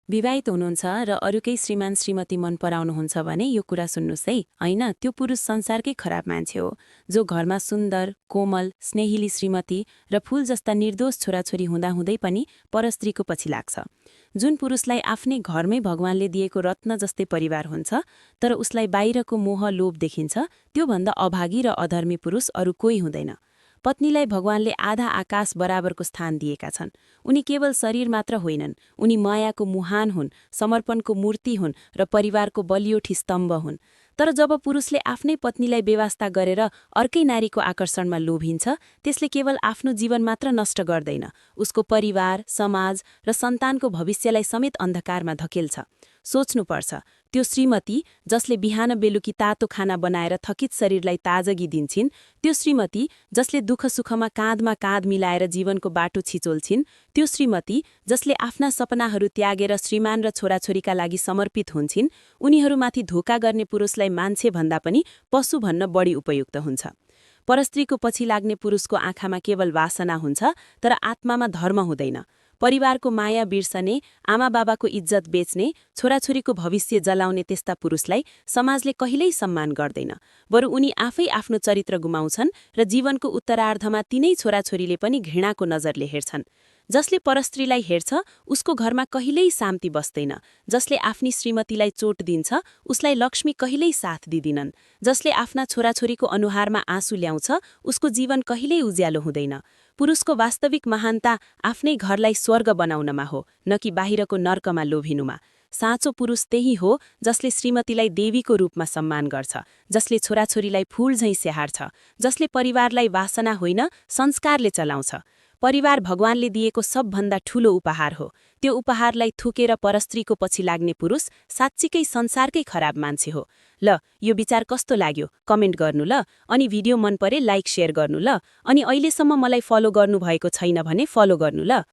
विवाहित हुनुहुन्छ र अरूकै श्रीमान श्रीमती मन पराउनुहुन्छ भने यो कुरा सुन्नुहोस् है। होइन, त्यो पुरुष संसारकै खराब मान्छे हो, जो घरमा सुन्दर, कोमल, स्नेहिली श्रीमती र फूल जस्ता निर्दोष छोराछोरी हुँदाहुँदै पनि परस्त्रीको पछि लाग्छ। जुन पुरुषलाई आफ्नै घरमै भगवानले दिएको रत्न जस्तै परिवार हुन्छ, तर उसलाई बाहिरको मोह लोभ देखिन्छ, त्योभन्दा अभागी र अधर्मी पुरुष अरू कोही हुँदैन। पत्नीलाई भगवानले आधा आकाश बराबरको स्थान दिएका छन्। उनी केवल शरीर मात्र होइनन्, उनी मायाको मुहान हुन्, समर्पणको मूर्ति हुन् र परिवारको बलियो स्तम्भ हुन्। तर जब पुरुषले आफ्नै पत्नीलाई बेवास्ता गरेर अर्कै नारीको आकर्षणमा लोभिन्छ, त्यसले केवल आफ्नो जीवन मात्र नष्ट गर्दैन, उसको परिवार, समाज र सन्तानको भविष्यलाई समेत अन्धकारमा धकेल्छ। सोच्नुपर्छ, त्यो श्रीमती जसले बिहान बेलुकी तातो खाना बनाएर थकित शरीरलाई ताजगी दिन्छिन्, त्यो श्रीमती जसले दुःख सुखमा काँधमा काँध मिलाएर जीवनको बाटो छिचोल्छिन्, त्यो श्रीमती जसले आफ्ना सपनाहरू त्यागेर श्रीमान र छोराछोरीका लागि समर्पित हुन्छिन्, उनीहरूमाथि धोका गर्ने पुरुषलाई मान्छे भन्दा पनि पशु भन्न बढी उपयुक्त हुन्छ। परस्त्रीको पछि लाग्ने पुरुषको आँखामा केवल वासना हुन्छ, तर आत्मामा धर्म हुँदैन। परिवारको माया बिर्सने, आमाबाबाको इज्जत बेच्ने, छोराछोरीको भविष्य जलाउने त्यस्ता पुरुषलाई समाजले कहिल्यै सम्मान गर्दैन। बरु उनी आफै आफ्नो चरित्र गुमाउँछन् र जीवनको उत्तरार्धमा तिनै छोराछोरीले पनि घृणाको नजरले हेर्छन्। जसले परस्त्रीलाई हेर्छ, उसको घरमा कहिल्यै शान्ति बस्दैन। जसले आफ्नी श्रीमतीलाई चोट दिन्छ, उसलाई लक्ष्मी कहिल्यै साथ दिदिनन्। जसले आफ्ना छोराछोरीको अनुहारमा आँसु ल्याउँछ, उसको जीवन कहिल्यै उज्यालो हुँदैन। पुरुषको वास्तविक महानता आफ्नै घरलाई स्वर्ग बनाउनमा हो, न कि बाहिरको नर्कमा लोभिनुमा। साँचो पुरुष त्यही हो जसले श्रीमतीलाई देवीको रूपमा सम्मान गर्छ, जसले छोराछोरीलाई फूल झैं स्याहार्छ, जसले परिवारलाई वासना होइन संस्कारले चलाउँछ। परिवार भगवानले दिएको सबभन्दा ठूलो उपहार हो। त्यो उपहारलाई थुकेर परस्त्रीको पछि लाग्ने पुरुष साच्चीकै संसारकै खराब मान्छे हो। ल, यो विचार कस्तो लाग्यो कमेन्ट गर्नु ल। अनि भिडियो मन परे लाइक शेयर गर्नु ल। अनि अहिलेसम्म मलाई फलो गर्नुभएको छैन भने फलो गर्नु ल।